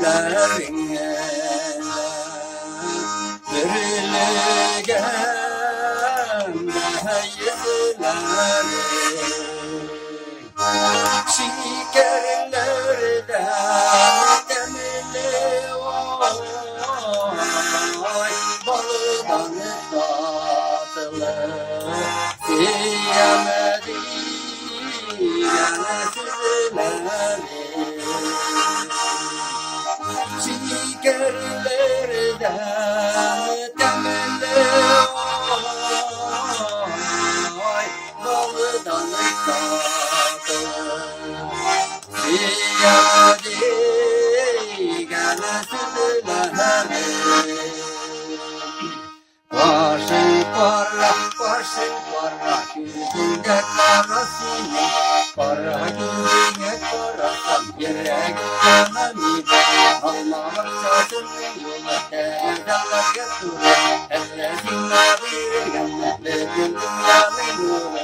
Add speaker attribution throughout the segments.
Speaker 1: Gözleriň Birligende yüzlerin Şekerlerden demli oy, baldan tatlı Sevmediğin sözlerin Şekerlerden demli oy, baldan tatlı Sevmediğin sözlerin Başın qara, başın qara, gözündə qara senin. Qara gözüne qarasam, yürəgim yana minin. Alma bağçasının yolu dərələrə durur. Hələ sənə verilgənə bütün dünyanın nuru.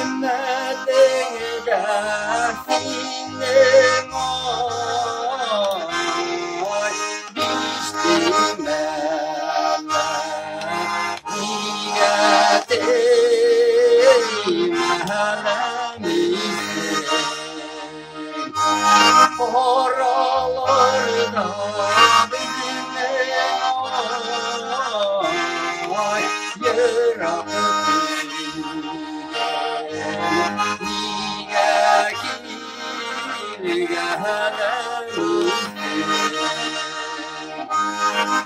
Speaker 1: Bişimədin dəfinin oy, bişdim ələ, niyə demələmisin? Oralarda bizimle oy, yırak niyə kilgələmisin?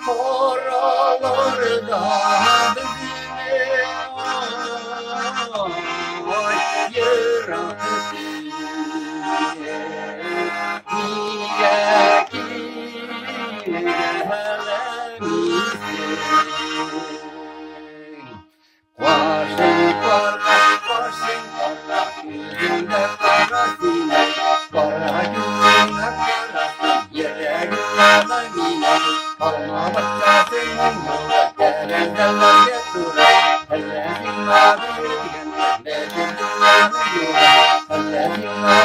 Speaker 1: Oralarda bizimle oy, yırak niyə kilgələmisin? Başın qara, başın qara, gözündə qara sinə, qara gözünə qarasam, yürəgim yana minə. Alma bağçasının yolu dərəzələrə durur. Hələ sənə verilgənə bütün dünyanın yolu. Hələ sənə